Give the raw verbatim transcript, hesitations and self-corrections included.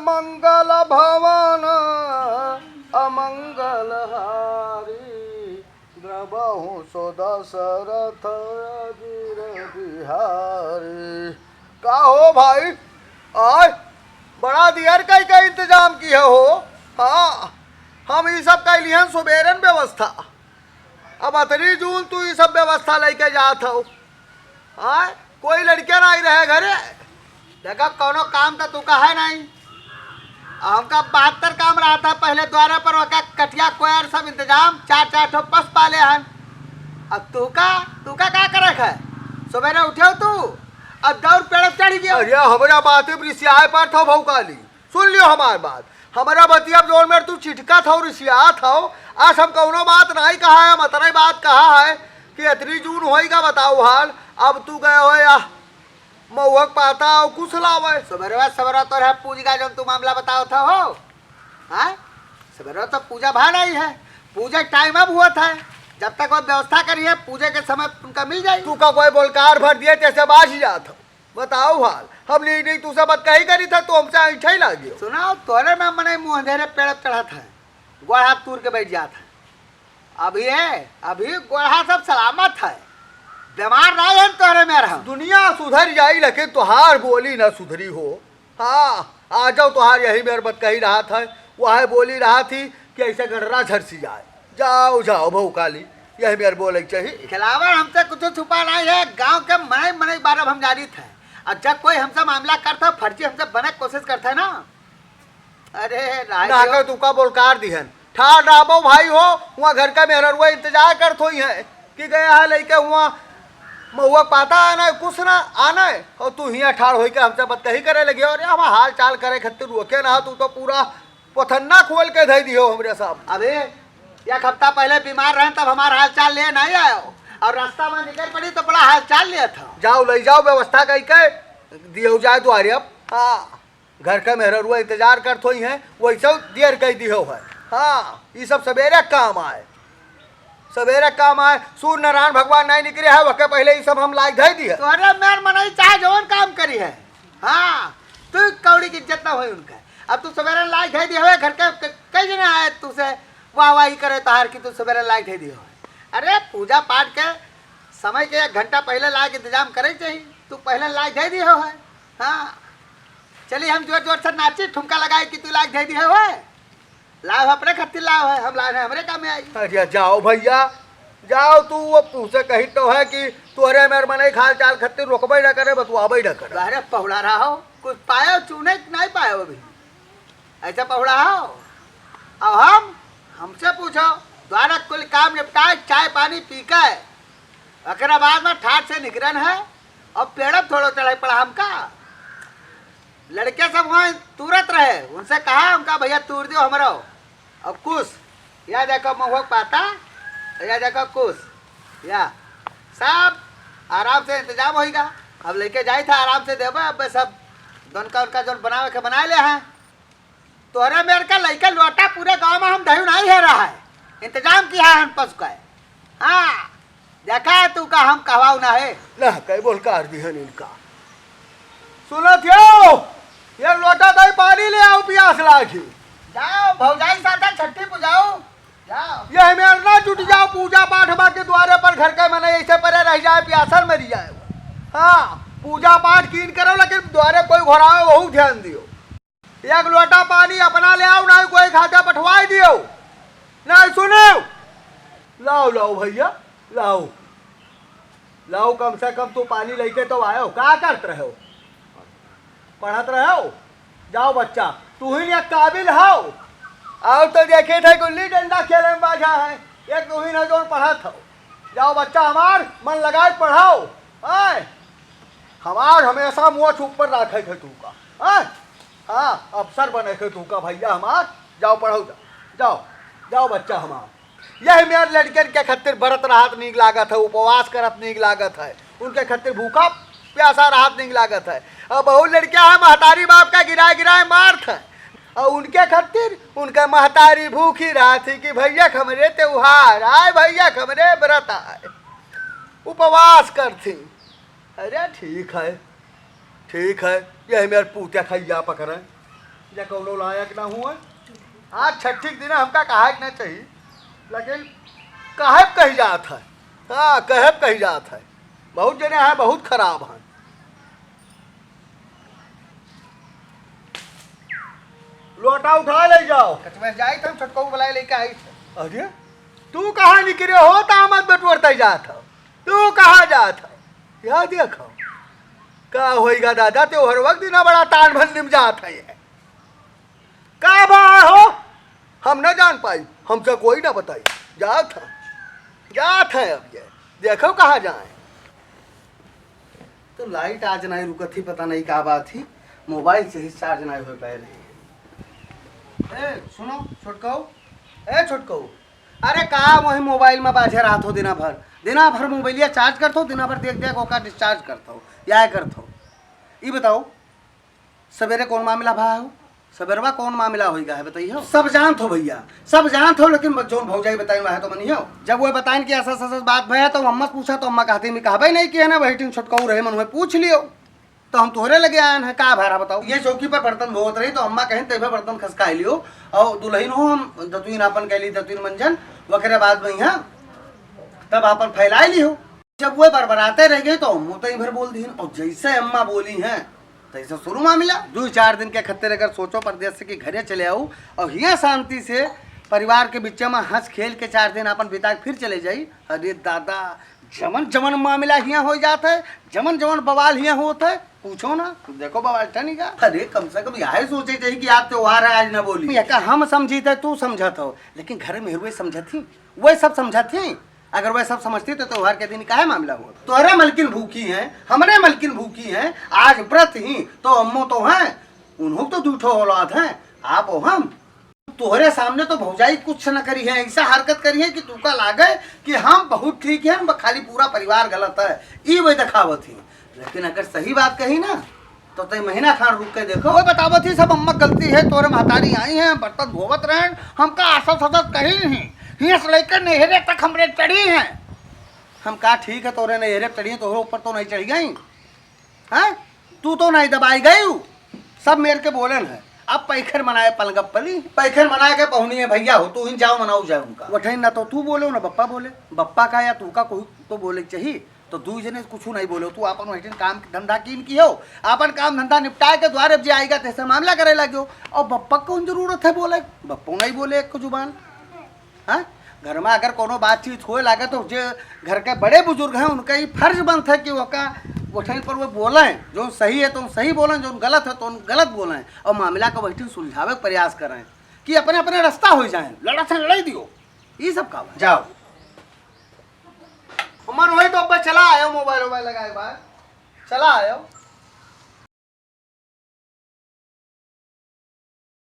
मंगल भवन अमंगल हारी, द्रवहु सो दशरथ अजिर बिहारी। का हो भाई, आय, बड़ा दियर कई का इंतजाम किया हो। हाँ, हम ई सब कई लिहन सुबेरन व्यवस्था। अब अतरी जून तू ई सब व्यवस्था लइके जात हो। आय, कोई लड़के नाहीं रहे घरे। देखा, कौनो काम त तू का है नाहीं। हमका बहत्तर काम रहत है पहले द्वारे पर, ओका कटिया कोयर सब इंतजाम, चार चार ठो पस पाले हन। अब तू का, तू का, का करे है? सुबेरे उठे तू, अब दौड़ पेड़ चढ़ गया। अरे, हमरा बात पे रिसियाए पर था भौकाली। सुन लियो हमार बात, हमरा बतिया जौन मेर तू चिटकत हो, रिसियात हो, आज हम कौनो बात नाहीं कहा है, हम अतरे बात कहा है कि अतरी जून होई का बताओ हाल। अब तू गए हो या महुआ क पाता और कुछ लावे। सबेरवा सबेरवा तोरे पूज का जौन तू मामला बताओ था हो, हाँ? सबेरवा तो पूजा भा नाहीं है, पूजा टाइम अब हुआ था, जब तक वो व्यवस्था करी है पूजे के समय उनका मिल जाए। तू का कोई बोलकार भर दिए तैसे बाज जात हो। बताओ हाल, हम नहीं, नहीं, तू सब बात कही करी था, तू हमसे ऐठे ही लागियो। सुनाओ, तोरे में मने मुँह अंधेरे पेड़ चढ़त है, गोड़ हाथ तूर के बैठ जात है। अभी है, अभी गोड़ हाथ सब सलामत है, बीमार नहीं है तोरे में रह। दुनिया सुधर जाई, लेकिन तोहार बोली ना सुधरी हो। हाँ, आ जाओ, तोहार यही मेर बात कही रहा था, वह बोली रहा थी कि ऐसे गडरा झरसी जाए। जाओ, जाओ, भौकाली, यही मेर बोले के चाहिए। खिलावन हमसे कुछ छुपा नहीं है, गांव के मनई मनई बारे हम जानित है। और जब कोई हमसे मामला करता है, फर्जी हमसे बने के कोशिश करता है ना, अरे राय ना दियो। के तू का बोलकार दिहन, ठाड़ रहबो भाई हो, वहाँ घर का मेहररुआ इंतजार करत होई है कि गया है लइके वहाँ महुआ क पाता आना है, कुछ ना आना है, और तू हियाँ ठाड़ होई के हमसे बतकही करे लगी। अरे हम हाल चाल करे खातिर रोके ना, तू तो पूरा पोथन्ना खोल के धई दियो हमरे सामने। अबे, एक हफ्ता पहले बीमार रहे तब हमार हाल चाल ले नहीं आयो, और रास्ता में निकल पड़ी तो बड़ा हाल चाल लिया था। जाओ, ले जाओ, व्यवस्था कई के दियो जाए द्वारे अब। हाँ, घर के मेहररुआ इंतजार करत होई हैं, वैसे देर कई दियो है। हाँ, ई सब सबेरे काम आए, सबेरे काम आए। सूर्य नारायण भगवान नहीं निकले है, वके पहले ई सब हम लाइ धई दिए। तोहरे मेर मनई चाहे जवन काम करी है, हाँ, तू कौड़ी की इज्जत ना होई उनका। अब तू सबेरे लाइ धई दिए हुए, घर के क-, कई जने आए तू से वाह वाही करे तोहार की तू सबेरे लाइ धई दिए हुए। अरे, पूजा पाठ के समय के एक घंटा पहले लाइ के इंतजाम करे चाहिए, तू पहले लाइ धई दिए हुए। हाँ, चली हम जोर जोर से नाची, ठुमका लगाई कि तू लाइ धई दिए हुए। लाव अपने खातिर लाव है, हम लाव है, हमरे काम में आई। अरे जाओ भैया, जाओ, तू वो पूछे कही तो है कि तोहरे मेर मनई हाल चाल खातिर रोकबे ना करे, बतुआबे ना करे। अरे पहुड़ा रहा हो, कुछ पायो चूने कि नहीं पायो अभी? ऐसा पहुड़ा हो? अब हम, हमसे पूछो, द्वारा कुल काम निपटाए, चाय पानी पी के, एकरा बाद में ठाट से निकरन है, और पेड़ थोड़ो चढ़े पड़ा हमका। लड़के सब वहाँ तुरत रहे, उनसे कहा हमका, "भैया तूर दियो हमरो।" और कुछ, या देखो महुआ क पाता, या देखो कुछ, या सब आराम से इंतजाम होइगा। अब लेके जाई था आराम से देवे, अब सब दोनका उनका जौन बनावे के बनाए ले हैं। तोहरे मेर का लइका लोटा पूरे गांव में हम धयू नहीं है रहा है, इंतजाम किया है हम पशु का है। हाँ, देखा है तू का हम कहवाऊ ना है। ना, कई बोलकार दिहन इनका। सुनत हो, ये लोटा दई पानी ले आओ, पियास लागी। जाओ, भौजाई साथे छट्ठी पुजाओ, जाओ। यही मेर ना जुट जाओ, पूजा पाठ बा के द्वारे पर घर के मने ऐसे परे रह जाए, पियासल मरी जाए। हाँ, पूजा पाठ कीन करो, लेकिन द्वारे कोई घोरावे, वहू ध्यान दियो। एक लोटा पानी अपना ले आओ, नहीं कोई खाते पठवाई दियो, नहीं सुनो। लाओ, लाओ भैया, लाओ, लाओ, कम से कम तू पानी लेके तो आयो, का करत रहो? पढ़त रहो? जाओ बच्चा, तू ही एक काबिल हो। आओ तो देखे थे गुल्ली डंडा खेले में बाझा है, एक तू ही ना जोन पढ़त हो। जाओ बच्चा हमार, मन लगाए पढ़ाओ। आय, हमार हमेशा मोछ ऊपर राखे थे तू का। आय, हाँ, अफसर बने थे तू का भैया हमार। जाओ पढ़ाओ, जाओ, जाओ, जाओ बच्चा हमार। यही मेर लड़कन के खातिर बरत रहत नीक लागत है, उपवास करत नीक लागत है, उनके खातिर भूखा प्यासा रहत नीक लागत है। अब बहुत लड़कियां हैं, महतारी बाप का गिराए गिराए मारत है, और उनके खातिर उनके महतारी भूखी रहत है कि भैया हमरे त्योहार आए, भैया हमरे व्रत आए, उपवास करती। अरे ठीक है, ठीक है, यही मेर पूते खैया पकड़े। या कौनो लायक ना हुए। आज छठी के दिन हमका कहे के ना चाहिए, लेकिन कहे के कही जात है। हाँ, कहे के कही जात है। बहुत जने हैं, बहुत खराब हैं। लोटा उठा ले जाओ। कचवा जाई त हम छोटकऊ बुलाए लेके आई थे। अरे, तू कहाँ निकरे हो? दामाद बटोरते जात हो। तू कहाँ जात हो? या देखो, का होइगा दादा, त्योहर वक्त दिना बड़ा तान भन निम जात है। का बा हो? हम न जान पाई, हमसे कोई न बताई। जात है, जात है अब ये, देखो कहाँ जाए। तो लाइट आज नहीं रुकत ही, पता नहीं का बात ही, मोबाइल से ही चार्ज नहीं हो पाए रहे। ए, सुनो छोटकऊ, ए छोटकऊ, अरे का वही मोबाइल में बाझे रहत हो दिना भर, दिना भर मोबाइलिया चार्ज करत हो, दिना भर देख देख ओका डिस्चार्ज करत हो, या करत हो। ई बताओ, सवेरे कौन मामला भा हो? सवेरवा कौन मामला होई गा है, बताइयो। सब जानत हो भैया, सब जानत हो, लेकिन ब-, जौन भौजाई बताइन वह तो मनियो। जब वो बताइन कि ऐसा, ऐसा, ऐसा बात भया, तो अम्मा से पूछा, तो अम्मा कहती, "मैं कहबे नहीं किया ना, बहिटिन छोटकऊ रहे, मन में पूछ लियो।" तो हम तोहरे लगे आयन है, का भारा बताओ? ये चौकी पर बर्तन धोवत रही, तो अम्मा कहें, "तेबे बर्तन खसकाई लियो, और दुल्हन हो हम दतुइन आपन कहली, दतुइन मंजन, वकरे बाद में यहाँ तब आपन फैलाई लियो।" जब वो बरबराते रह गए, तो अम्मो तई भर बोल दीन, और जैसे अम्मा बोली हैं, तैसे शुरू मामला। दो चार दिन के खत्ते अगर सोचो परदेस से कि घरे चले आऊ और हियाँ शांति से परिवार के बीच में हँस खेल के चार दिन आपन बिता के फिर चले जाई। अरे दादा, जमन जमन मामला हियाँ हो जात है, जमन जमन बवाल हियाँ होत है, पूछो ना। देखो बवाल ठनी का। अरे कम से कम यह सोचे चाहिए कि आज त्योहार है, आज ना बोली। ये का हम समझी थे, तू समझत हो, लेकिन घर में हुए समझत ही, वही सब समझत ही। अगर वह सब समझती तो त्योहार के दिन काहे मामला होत? तोहरे मलकिन भूखी हैं, हमरे मलकिन भूखी हैं, आज व्रत ही तो अम्मो तो हैं, उन्हों तो दूठो औलाद हैं, आप और हम। तोहरे सामने तो भौजाई कुछ न करी है, ऐसा हरकत करी है कि तुका लागे कि हम बहुत ठीक हैं, हम खाली पूरा परिवार गलत है, ई वही दिखावत ही। लेकिन अगर सही बात कही ना, तो तई महीना खान रुक के देखो। वो बतावत ही सब अम्मा गलती है, तोरे महतारी आई हैं, बर्तन धोवत रहन, हमका आसत ससत कही नहीं। हियाँ से लेकर नैहरे तक हमरे चढ़ी हैं। हम कहा, "ठीक है, तोरे नैहरे चढ़ी हैं, तोहरे ऊपर तो नहीं चढ़ी गई, हैं? तू तो नहीं दबाई गई, सब मेर के बोलन है।" अब पैखर मनाए पलगप पली, पैखर मनाए के पहुनी है भैया हो, तू ही जाओ मनाओ जाए उनका। वठैन ना तो तू बोले, ना बप्पा बोले, बप्पा का या तू का कोई तो बोले के चाहिए। तो दुई जने कुछ नहीं बोले, तू आपन वही काम धंधा कीन की हो, आपन काम धंधा निपटाए के द्वारे जे आएगा तैसे मामला करे लगे हो। और बप्पा कौन जरूरत है बोले, बप्पो नहीं बोले एक जुबान। हाँ, घर में अगर कोनो बातचीत होए लागे तो जे घर के बड़े बुजुर्ग हैं उनका ही फर्ज बनत है कि वका वठैन पर वो बोलें, जो सही है तो सही बोलें, जो गलत है तो गलत बोलें। और मामला का वही सुलझावे के प्रयास करें कि अपने अपने रास्ता हो जाए, लड़ा से लड़ाई दियो, ये सब काम है। जाओ। उमर होई तो अब चला आयो, मोबाइल वोबाइल लगाए बाहर। चला आयो।